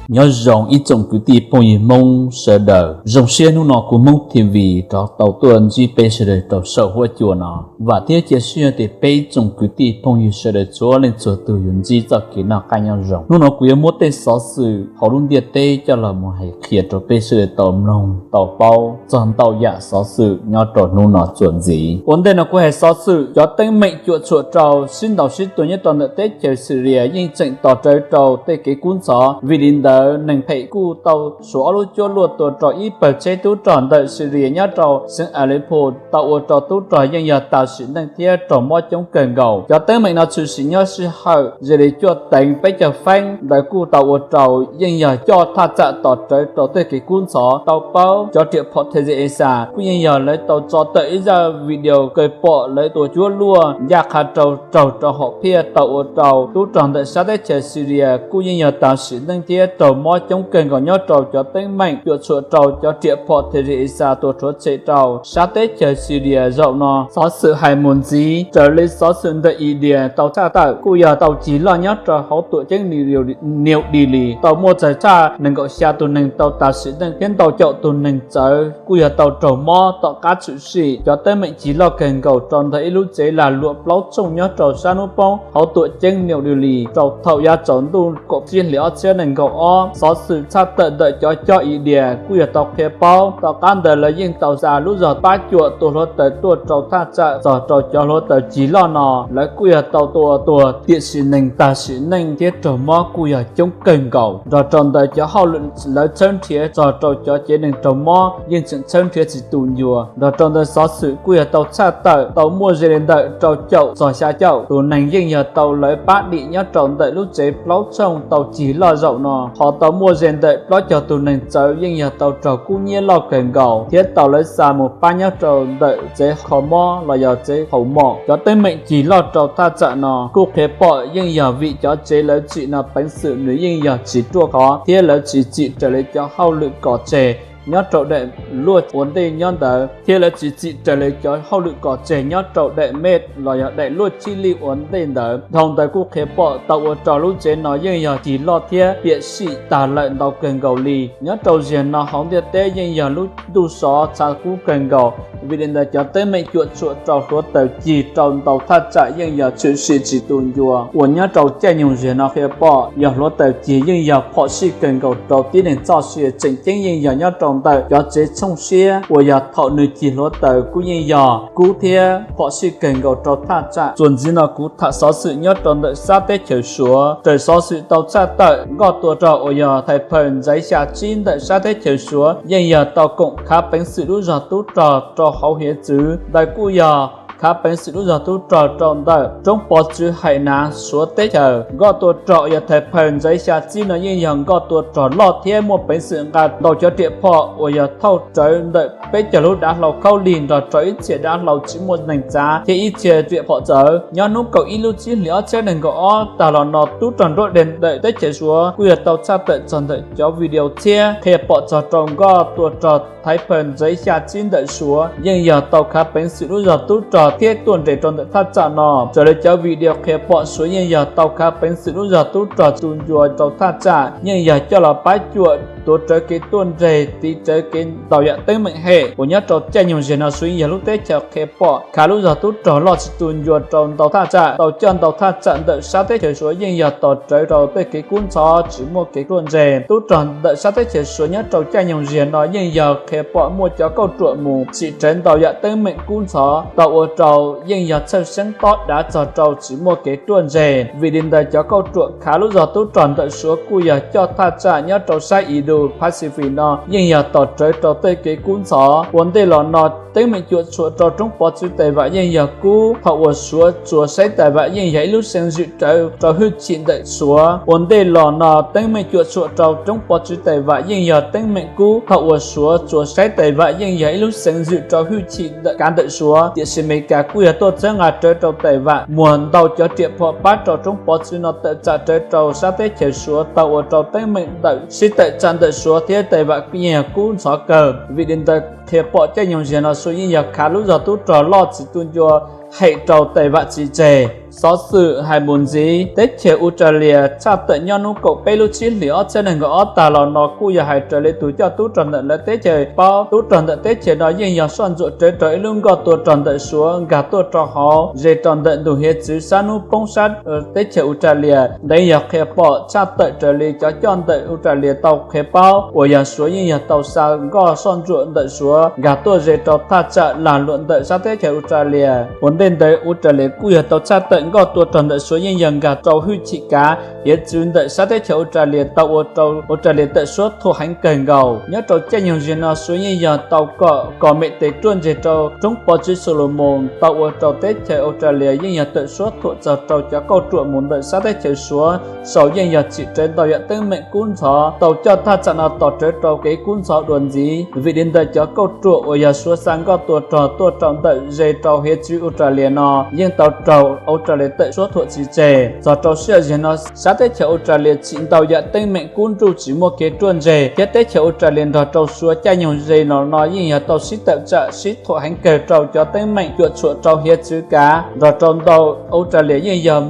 Nyob zoo ib tsoom kwv tij phooj ywg Hmoob sawv daws, zoo siab hnub no kuv Hmoob T V rov tau tuaj ntsib peb sawv daws rau saum huab cua no. Vam thiab cia siab tias peb ib tsoom kwv tij phooj ywg sawv daws txhua leej txhua tus yuav ntsib txoj kev noj qab nyob zoo. Hnub no kuv yuav muab tej xov xwm hauv lub ntiaj teb coj los mus hais qhia rau peb sawv daws tau mloog tau paub txog ntau yam xov xwm nyob rau hnub no txuas ntxiv. Ua ntej no kuv hais xov xwm cov teeb meem cuam tshuam rau sib ntaus sib tua nyob rau ntawm teb chaws Syria yeej tseem tos rawv rau tej kev kub ntxhov. Vim li ntawd neeg phem kuj tau suav ob lub cuab luaj tua rau ib pawg tsheb tub rog ntawm Syria nyob rau xeev Aleppo tau ua rau tub rog yeej yog tas sim neej thiab raug mob coob kawg nkaus. Cov teeb meem no tshwm sim nyob sij hawm ze li cuaj teev peb caug feeb ntawd kuj tau ua rau yeej yog coj thaj tsam tos rawv rau tej kev kub ntxhov. Tau paub cov riam phom Thexas kuj yeej yog lawv tau tso tawm ib zaj video kawg pom lawv tua cuab luaj ncaj qha rau raug rau hom phiaj tau ua rau tub rog ntawm sab teb chaws Syria kuj yeej yog tas sim neej thiab raug mob coob kawg nkaus nyob rau cov teeb meem cuam tshuam rau cov riam phom Thexas tua rhuav tshem rau sab teb chaws Syria zaum no. Xov xwm hais mus ntxiv raws li xov xwm ntawm India tau tshaj tawm kuj yog tau cig loj nyob rau hauv tuam ceeb New Delhi tau muaj txog tshaj nees nkaum xya tus neeg tau tas sim neej thiab ntau caum tus neeg txawv kuj yog tau raug mob tom qab tshwm sim cov teeb meem cig loj kawg nkaus rau ntawm ib lub tsev lag luam plaub tshooj nyob rau sab hnub poob hauv tuam ceeb New Delhi rau thaum yav tsaus ntuj kaum tsib hlis ob txhiab nees nkaum ob. Xov xwm tshaj tawm ntawm cov coj India kuj yog tau qhia paub tom qab ntawd lawv yeej tau xa lub zog pab cuam tua hluav taws tuaj rau thaj tsam txog rau cov hluav taws cig loj no. Lawv kuj yog tau tua tuag tiam sis neeg tas sim neej thiab raug mob kuj yog coob kawg nkaus. Nrog rau ntawd cov hauj lwm lawv tshawb nrhiav txog rau cov cev neeg raug mob yeej tseem tshawb nrhiav tsis tu ncua. Nrog rau ntawd xov xwm kuj yog tau tshaj tawm tau muaj ze li ntawm rau caum txog xya caum tus neeg yeej yog tau lawv pab dim nyob rau ntawm lub tsev plaub tshooj tau cig loj zaum no. Ho tau muaj ze ntawm plaub caug tus neeg txawv yeej yog tau raug kub hnyiab loj kawg nkaus thiab tau lawv xa mus pab nyob rau ntawm tsev kho mob los yog tsev haus mom. Cov teeb meem cig loj rau thaj tsam no kuj qhia pom yeej yog vim cov tsev lawv tsim no peev xwm nws yeej yog tsis ruaj khov thiab lawv tsis tsim raws li cov hauj lwm kom tseg nyob rau daim luaj ua ntej nyob ntawd thiab lawv tsis tsim raws li cov hauj lwm kom tseg nyob rau daim mej los yog daim luaj chij lij ua ntej ntawd. Dhau ntawd kuj qhia pom tau ua rau lub tsev no yeej yog cig loj thiab piam sij tag lawm ntau kawg nkaus li. Nyob rau ziag no hauv ntiaj teb yeej yog lub ntuj sov txha kub kawg nkaus, vim li ntawd cov teeb meem cuam tshuam rau hluav taws cig rau ntau thaj tsam yeej yog tshwm sim tsis tu ncua. Uas nyob rau caij nyoog ziag no qhia pom yog hluav taws cig yeej yog phom sij kawg nkaus rau tib neeg txoj sia, tseem ceeb yeej yog nyob rau ntawm cov tsev tshooj siab uas yog thaum nws cig hluav taws kuj yeej yog kub thiab phom sij kawg nkaus rau thaj tsam. Txuas ntxiv no kuv tham xov xwm nyob rau ntawm sab teb chaws Suav. Raws xov xwm tau tshaj tawm, nkoj tua rog uas yog thais phaws ntxeev xya tsib ntawm sab teb chaws Suav yeej yog tau koom khav peev xwm lub zog tub rog rau hauv hiav txwv. Ntawd kuj yog khav peev xwm lub zog tub rog rau ntawm roob pov txwv Hais Nav Suav teb chaws. Nkoj tua rog uas yog thais phaws ntxeev xya tsib no yeej yog nkoj tua rog loj thiab muaj peev xwm nqa ntau cov riam phom uas yog thauj rawv ntawm peb caug lub dav hlau khaub lig nrog rau ib txhia dav hlau tsis muaj neeg txav thiab ib txhia riam phom txawv. Nyob hnub kaum ib lub tsib hlis ob txhiab nees nkaum ob tag los no, tub rog nruab deg ntawm teb chaws Suav kuj yog tau tshaj tawm txog ntawm cov video txhiab qhia pom txog rau nkoj tua rog thaiv phaws ntxeev xya tsib ntawm Suav yeej yog tau khav peev xwm lub zog tub rog thiab tuaj nres rau ntawm thaj tsam no. Raws li cov video qhia pom, Suav yeej yog tau khav peev xwm lub zog tub rog tu ncua rau thaj tsam, yeej yog coj los pab cuam tuav rawv kev tuaj nres, tiv rawv kev ntau yam teeb meem hem uas nyob rau caij nyoog ziag no Suav yeej yog lub teb chaws qhia pom khav lub zog tub rog loj tsis tu ncua rau ntau thaj tsam. Tau coj ntau thaj tsam ntawm sab teb chaws Suav yeej yog tos rawv rau tej kev kub ntxhov tsis muaj kev ruaj ntseg. Tub rog ntawm sab teb chaws Suav nyob rau caij nyoog ziag no yeej yog qhia pom muaj cov kauj ruam mus tsim rawv ntau yam teeb meem kub ntxhov tau ua rau yeej yog txhawj xeeb tob dav txog rau tsis muaj kev ruaj ntseg. Vim li ntawd cov kauj ruam khav lub zog tub rog ntawm Suav kuj yog coj thaj tsam nyob rau sab Indo-Pacific no yeej yog tos rawv rau tej kev kub ntxhov. Ua ntej los no teeb meem cuam tshuam rau roob pov txwv Taivam yeej yog kub, thaum uas Suav tsuas saib Taivam yeej yog ib lub xeev zwm rawv rau hwj chim ntawm Suav. Ua ntej los no teeb meem cuam tshuam rau roob pov txwv Taivam yeej yog teeb meem kub, thaum uas Suav tsuas saib Taivam yeej yog ib lub xeev zwm rau hwj chim ntawm kav ntawm Suav. Tiam sis Amelikas kuj yog tuaj txhawb nqa rawv rau Taivam muag ntau cov riam phom pab rau roob pov txwv no tawm tsam rawv rau sab teb chaws Suav tau ua rau teeb meem ntawm sib tawm tsam ntawm Suav thiab Taivam yeej yog kub ntxhov kawg. Vim li ntawd qhia pom caij nyoog ziag no Suav yeej yog khav lub zog tub rog loj tsis tu ncua hem rau Taivam tsis tseg. Xov xwm hais mus ntxiv, teb chaws Australia tshaj tawm nyob hnub kaum peb lub tsib hlis ob txhiab nees nkaum ob tag los no kuj yog hais raws li tus coj tub rog ntawm lawv teb chaws paub, tub rog ntawm teb chaws no yeej yog soj ntsuam rawv rau ib lub nkoj tua rog ntawm Suav nkag tuaj rau hauv ze rau ntawm ntug hiav txwv sab hnub poob sab teb chaws Australia. Ntawd yog qhia pom tshaj tawm raws li cov coj ntawm Australia tau qhia paub, uas yog Suav yeej yog tau xa nkoj soj ntsuam ntawm Suav nkag tuaj ze rau thaj tsam lag luam ntawm sab teb chaws Australia. Ua ntej ntawd Australia kuj yog tau tshaj tawm nkoj tua rog ntawm Suav yeej yog nkag rau hwj chim kav hiav txwv ntawm sab teb chaws Australia tau ua rau Australia tawm suab thuam heev kawg nkaus. Nyob rau caij nyoog ze no Suav yeej yog tau kom kom mem tes ruaj ntseg rau roob pov tswv Solomon tau ua rau teb chaws Australia yeej yog tawm suab thuam txog rau cov kauj ruam mus ntawm sab teb chaws Suav sau yeej yog tsim rawv ntau yam teeb meem kub ntxhov tau coj thaj tsam no tos rawv rau kev kub ntxhov dua ntxiv. Vim li ntawd cov kauj ruam uas yog Suav xa nkoj tua rog tuaj rau ntawm ze rau hiav txwv Australia no yeej tau raug Australia tawm suab thuam tsis tseg. Txog rau sij hawm ziag no sab teb chaws Australia tsim ntau yam teeb meem kub nruj tsis muaj kev ruaj ntseg thiab teb chaws Australia nrog rau Suav caij nyoog ze no no yeej yog tau sib tawm tsam sib thuam heev kawg rau cov teeb meem cuam tshuam rau hiav txwv kav nrog rau ntau. Australia yeej yog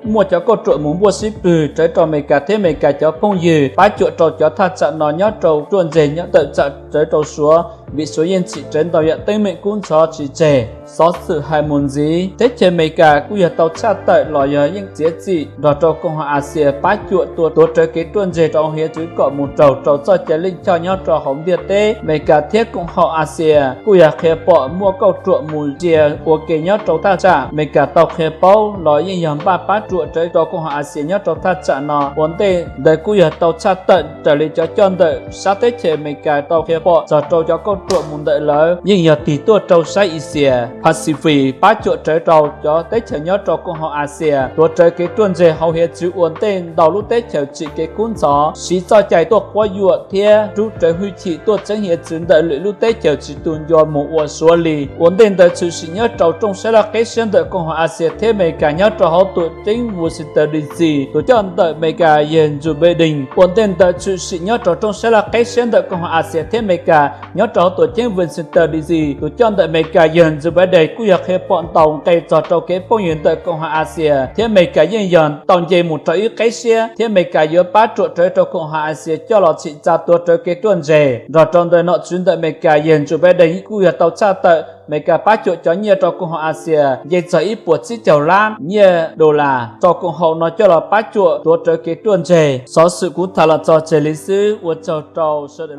muaj cov kauj ruam mus npuaj sib pwg rawv rau Amelikas thiab Amelikas cov phooj ywg pab cuam rau cov thaj tsam no nyob rau ruaj ntseg nyob tawm tsam rawv rau Suav, vim Suav yeej tsim rawv ntau yam teeb meem kub ntxhov tsis tseg. Xov xwm hais mus ntxiv, teb chaws Amelikas kuj yog tau tshaj tawm los yog yeej txiav txim nrog rau koom haum Axias pab cuam tua tuav rawv kev ruaj ntseg rau hiav txwv kom mus raug rau txoj cai leej choj nyob rau hauv ntiaj teb. Amelikas thiab koom haum Axias kuj yog qhia pom muaj kauj ruam mus ntsia ua ke nyob rau thaj tsam. Amelikas tau qhia paub los yeej yog npaj pab cuam rawv rau koom haum Axias nyob rau thaj tsam no. Ua ntej ntawd kuj yog tau tshaj tawm raws li cov coj ntawm sab teb chaws Amelikas tau qhia pom txog rau cov kauj ruam mus ntawm lawv yeej yog tig tuaj rau sab Axias Pacific pab cuam rawv rau cov teb chaws nyob rau koom haum Axias tuav rawv kev ruaj ntseg hauv hiav txwv ua ntej ntau lub teb chaws tsim kev kub ntxhov siv txoj cai tuaj quab yuam thiab rub rawv hwj chim tuaj txeeb hiav txwv ntawm lwm lub teb chaws tsis tu ncua mus ua Suav li. Ua ntej ntawd tshwm sim nyob rau rooj sab laj qeb siab ntawm koom haum Axias thiab Amelikas nyob rau hauv tuam ceeb Washington D C, tus coj ntawm Amelikas yawg Joe Biden. Ua ntej ntawd tshwm sim nyob rau rooj sab laj qeb siab ntawm koom haum Axias thiab Amelikas nyob rau hauv tuam ceeb Washington D C, tus coj ntawm Amelikas yawg Joe Biden kuj yog qhia pom ntau nqe txog rau kev phooj ywg ntawm koom haum Axias thiab Amelikas yeej yog tau nce mus rau ib qeb siab thiab Amelikas yuav pab cuam rawv rau koom haum Axias coj los tsim txav tuav rawv kev ruaj ntseg. Nrog rau ntawm nom tswv ntawm Amelikas yawg Joe Biden kuj yog tau tshaj tawm Amelikas pab cuam cov nyiaj rau koom haum Axias nce txog ib puas tsib caug lab nyiaj dollar rau koom haum no coj los pab cuam tuav rawv kev ruaj ntseg. Xov xwm kuv tham los txog tseg li xwb, ua tsaug rau sawv daws.